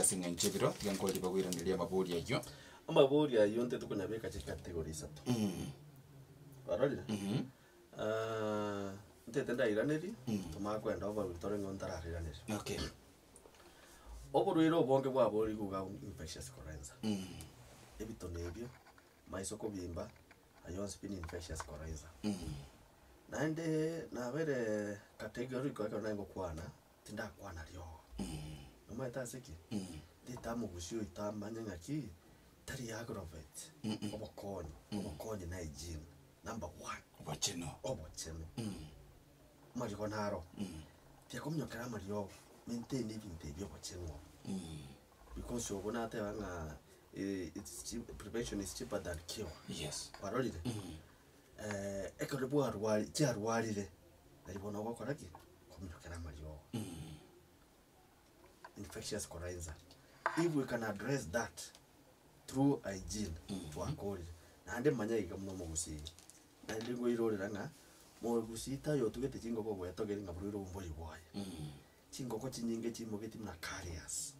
Ase eng'encho ebiro, tiga nkorie bagoiranerie amabori ayio. Amabori ayio nte tokonyabeka chicategory isato. Kwarorire? Ah, ntete ndairanerie, tomanye koenda oborwaire tore ng'o ntararairaneria. Okay. Oborwaire obonge bwaborigwe iga infectious coryza. Ebitono ebio, maiso kobimba, ayio onsi pi ni infectious coryza. Naende nabere category ekero nare ngokwana, tindakwana riogo. Nomanyete ase ki? Nditamogusia oito amanye ng'aki, tari aggravate, obokonyi, obokonyi na hygiene, number one. Obochenu. Obochenu. Amariogo naro, tiakominyokera amariogo, maintain ebinto ebi obochenu obo. Because obo nateba ng'a it's cheap, prevention is cheaper than cure. Yes. Kwarorire? Ekero bwarwari chiarwarire, nari bono ogokora ki? Kominyokera amariogo. Infectious coryza. If we can address that through hygiene, twakorire. Naende manya iga buna omogusii, naende ngoirorera ng'a mogusii taiyo otugete chingoko gwetogeria ng'a borwaire obo mbori bwaye. Chingoko chinyinge chimogeti buna carriers,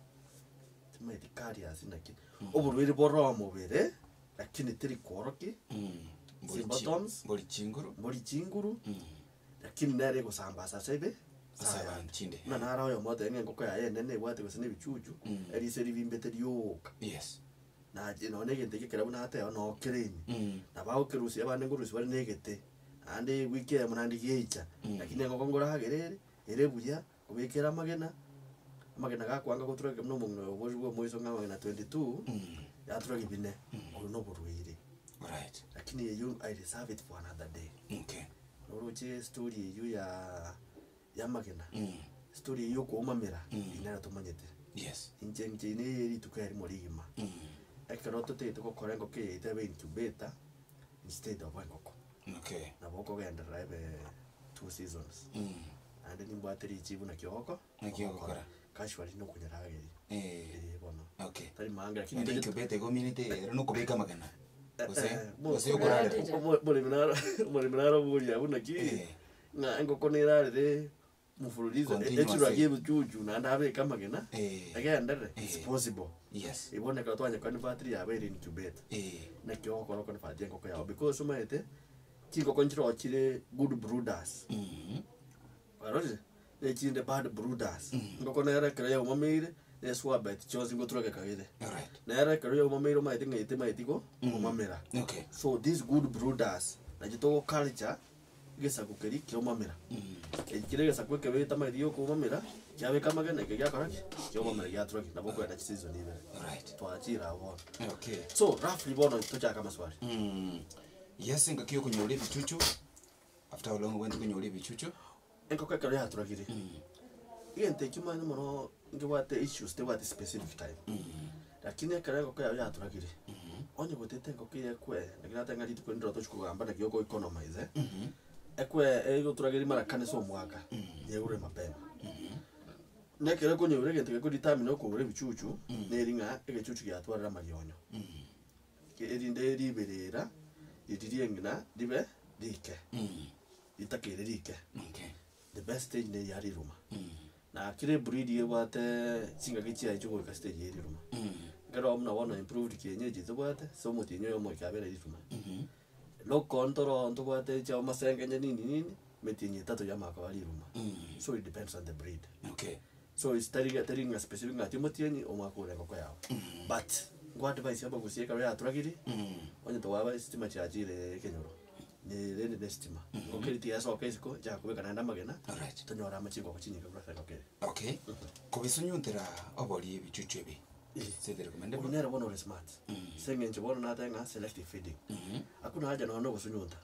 timanyeti carriers naki, oborwaire bore omobere lakini teri kworokia symptoms, Mbori chinguru. mbori chinguru, lakini nere egosambasa ase ebe Ase abanto chinde. Buna naro oyomo oteba ng'a engoko yaye enene ebwate gose na ebichuchu, eriso ribimbete rioka. Yes. Nache nonye na egento ekio ekero buna ateba noo kere ime, nabo agokerusia abande nkorusia bare na egete, naende ewiki eyemo naende giacha, lakini engoko nkoragera ere, ere buya, kobekera amagena, amagena gakwanga gotura buna omong'ina oyo oborigwe omoiso ng'a amagena 22, yatura ribine, obo na oborwaire. Alright. Lakini eyio I reserve it for another day. Okay. Noroche estory eyio ya ya amagena, estory eyio ya okoumamera, eyio nero tomanyete. Yes. Inche inche eye neye rituko erimo rigima, ekero totagete gokora engoko eye yaito ebe incubator, instead of engoko. Okay. Nabo okogenderera ebe two seasons. Naende nimbwate richibu naki ogoko Naki ogokora. Casually nokonyarageria. Eh. Eh bono. Okay. Tari maange lakini Naende ntoche- incubator igo ominete ero nokobeka amagena gose Eh, gose okorarera. Omoremi naro omoremi naro oboria abwo naki Eh. ng'a engoko nerarere mfululizo Continuously. echurage ebichuchu naende abeke amagena Eh. egenderere it's Eh. possible. Yes. Igo bono ekero twanya convert yabeire incubator. Eh. Naki ogokora oconvert engoko yago because omanyete chingoko nchiroo chire good brooders. Kwarorire? Na echinde bad brooders. Engoko nere ekero yaumameire, na eswabet chionsi ngoturageka ere. Alright. Nere ekero yaumameire omanyete ng'a etemaeti go komamera. Okay. So these good brooders, nachi togo culture, egesaku keria kiaumamera. Eki kere egesaku ekebe getamaeti giokoumamera, kiabeka amagena eke giakora ki? Kiaumamera giatura ki? Nabo okoenda chiseason ibere. Alright. Twachire abwo bono. Okay. So roughly bono tochake amaswali. Yes, engaki yokonyora ebichuchu, after how long obwenerete konyora ebichuchu? Engoko ekero yaturagire, egento ekio omanyete mono nkebwate issues tebwati specific time, lakini ekero engoko yago yaturagire, onye gotete engoko eye ekwe, naki nateba ng'a rituko rinde tochi kogamba naki oko economize, ekwe egoturageria mara kane ase omwaka, nyegure mapema. Na ekero ekonyeura egento geko determine okogora ebichuchu, neri ng'a egechuchu giatwarire amarionyo. Erinde riberera riria ri'eng'ina ribe rike, ritakeire rike. Okay. The best stage neri ya riruma. Na kera ebreed ebwate chingaki chiaye chiogoika stage ya riruma. Ekero buna bono improved kienyeji tobwate, ase omotienyi oyomo ekiabera riruma. Local ntoro ntobwate chia omosengenye nini nini, emetienyi etato yamanya koba riruma. So it depends on the breed. Okay. So it's tari tari ng'a specific ng'a timotienyi omwaka ore engoko yao. But nko advise abagusia ekero yaturagirie, onye tobwaba estima chiachire ekenyoro, ne rende ne estima, engoko eria tiyasoka isiko, yachaka kobeka naende amagena, Alright. tonyore ama chingoko chinyinge korwa ase engoko eria. Okay. Kobisunyuntera obori ebichuchu ebi. Ase recommendable. Oyo nere bono ore smart, ase eng'encho bono natebe ng'a selective feeding. Hakuna haja nonya na ogosunyunta,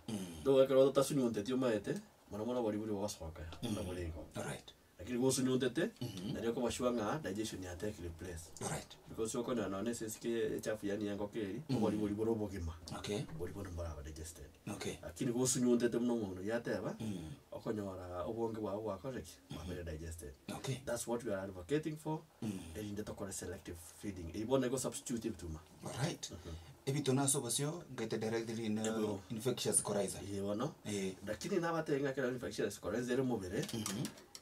though ekero otasunyunteti omanyete, mono mono obori boria bogosoka buna bore igo. Alright. Lakini gosunyuntete, nario okobashua ng'a digestion ya take place. Alright. Because okonyora nonya ase esike echafu yaani engoko eria, obori boria bore obogima, Okay. boria bono mboraba digested. Okay. Lakini gosunyuntete buna omong'ina oyio ateba, okonyora obonge bwabo bwakorire ki? Bwabeire digested. Okay. That's what we are advocating for, erinde tokore selective feeding. Eyio bono ego substitute ebituma. Alright. Ebituma ase obosio, ngete directly na Ebo. infectious coryza. Ee bono, Eh. lakini nabatebie ng'a ekero infectious coryza ere mobere,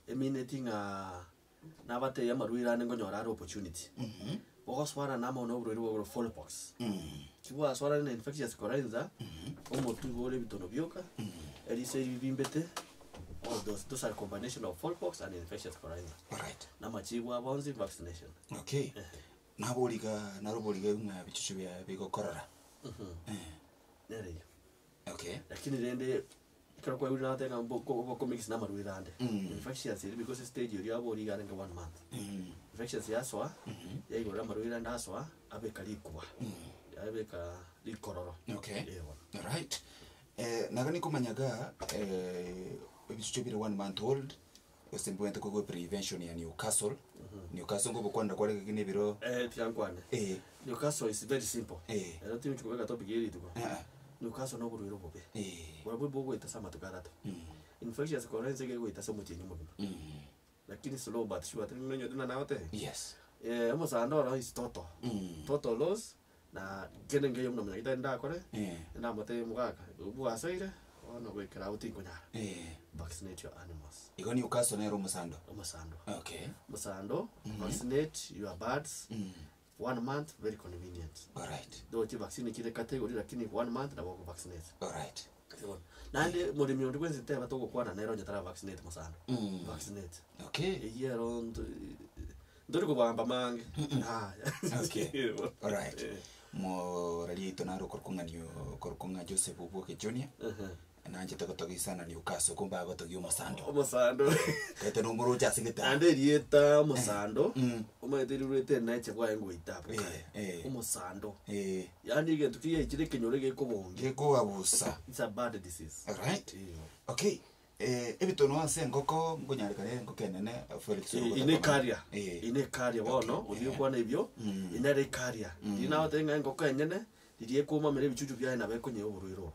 emineti ng'a. Nabatebie amarwaire ande nkonyora are opportunity. Ogoswana na amo na oborwaire bwa fowl pox. Kibwaswana na infectious coryza, omotwe igo ore ebitono bioka, eriso eri bibimbete, all those, those are combination of fowl pox and infectious coryza. Alright. Na amachibu abo onsi vaccination. Okay. Nabori iga narobori iga ng'a ebichuchu bia bigokorora. Nere eyio. Okay. Lakini rende ekero kwaigure nagoteba ng'a mbo- ko- bokomix na amarwaire ande, infectious eria because estage eria yabo iga yarenge one month. Infectious yasoa, yaigorera amarwaire ande asoa, abeka rikuba, yabeka rikororo. Okay. Eh bono. Alright. Naga nikomanya iga ebichuchu bire one month old, gose mbwenerete koigwa prevention ya Newcastle, Newcastle ngobokwanera kware gaki na ebiro Eh, tiga nkwane. Eh. Newcastle is very simple. Eh. Ero tingochi kobeka topic eye rituko. Eh, eh. Newcastle na oborwaire obobe. Eh. Borobwo bogoeta ase amatuko atato. Infectious korwa ense gegoeta ase omotienyi omogima. Lakini slow but sure, tari ng'a buna nagotebia. Yes. Omosanda oro is total. Total loss, na kende nkeiyo buna omonyagitari ndakore, Eh. ndamotebie omogaka, bwasoire, bono goikera abwo tinkonyara. Eh. Vaccinate your animals. Igo Newcastle nere omosando. Omosando. Okay. Omosando, vaccinate your birds, one month very convenient. Alright. Though chivaccine chire category lakini one month nabo oko vaccinate. Alright. Bono, naende moremi onde bwensi teba togokwana nere onye tara vaccinate mosando. Vaccinate. Okay. Eyio ero nto ntori kobamba mange. Yaya. Okay. Bono. Alright. Eh. Morari oito naro okorokwa ng'a New okorokwa ng'a Joseph Obwoke Junior. Nanchete gotogia sana Newcastle kumbe agotogia omosando. Omosando. Kaete nomoroche ase getanda. Naende erieta omosando, Mm. omanyete rirwete enature bwaye ngoita abwo kare. Eh, eh. Omosando. Eh. Yaani egento kiaechire ekenyoro gekobonge. Gekoabusa. It's a bad disease. Alright. Eeh. Okay. Ebitono ase engoko nkonyarekana engoko enene Felix Eh, ogotoka ine mana. ekaria Eh. ine ekaria bono Okay, oria eh. okwana ebio Mm. inere ekaria riria nagotebia ng'a engoko enyene Riria ekomamera ebichuchu biaye nabo ekonyea oborwaire obo.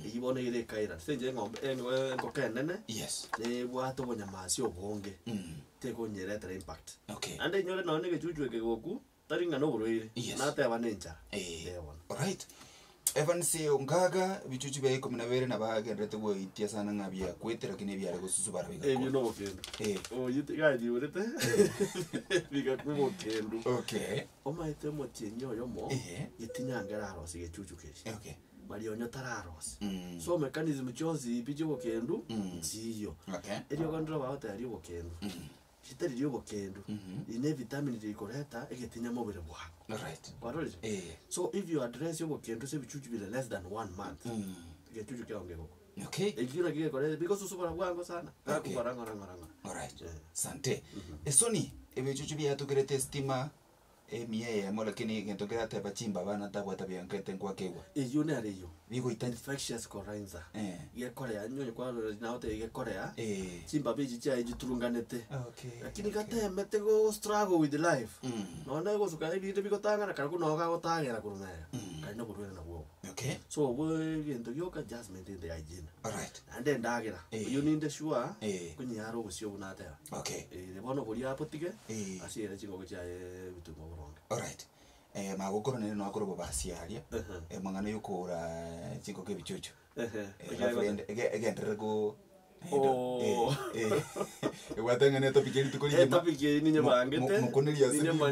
Eyio bono ere ekaira. Ase enchera eng'ombe eng- engoko enene Yes. nebwate obonyamasi obonge, tekonyeretera impact. Okay. Naende inyore nonye na egechuchu eke goku, tari ng'a noborwaire, Yes. nateba na enchara. Eh. Eh bono. Alright. Evans Ongaga, ebichuchu bia ikomi na bibere nabo agenderete goitia sana ng'a biakwete lakini ebiare gosusubara Ebio bigakwa. na obokendu. Eh. Oyio tigachiurete, bigakwa obokendu. Okay. Omaete omotienyi oyomo, Ehe. getinyanga erarosie gechuchu keria, Okay. marionya tararosie. Mm. So mechanism chionsi pi chiobokendu, Mm. nchiyo. Okay. Eriogo ndiro bagoteba riobokendu, ritari riobokendu, rine evitamin rikoreta egetinya mobere bwango. Alright. Kwarorire? Eh. So if you address obokendu ase ebichuchu bire less than one month, Mm. egechuchu kiago ngegokwa. Okay. Ekio naki gekoreta bigosusubora bwango sana, Okay. gakobara ng'ora ng'ora ng'ora. Alright. Eh. Sante. Esoni, ebichuchu biatukerete estima emiya eyemo lakini egento kerateba chimbaba natabwate biankete nkwakeigwa. Eyio nere eyio. Bigoita Infectious coryza. Eh. Gekorea onye kwarora nagotebia gekorea, Eh. chimbaba echi chiaye chiturunganete. Okay. Lakini gatemete go struggle with life, Mm. nonya egosuka ebinto bigotang'ana kare buna gagotagera korwa magega, Mm. kare noborwaire nabwo obo. Okay. So obwo egento gioka just maintain the hygiene. Alright. Naende endagera, Eh. oyio ninde sure, Eh. konyara obosio obwo nateba. Okay. Eh, bono boria abotige, Eh. ase ere chingoko chiaye ebituma boronge. Alright. Eh, magokoro nere noakore obobasi aria, Ehe. amang'ana ya okoora chingoko ebichuchu. Ehe. Eh, alafu rende ege- egenderere go Oh. ebwate ng'a ne etopic ya rituko rigima. Etopic eye ninyebangete, Mokoneria ase ninyemanyete.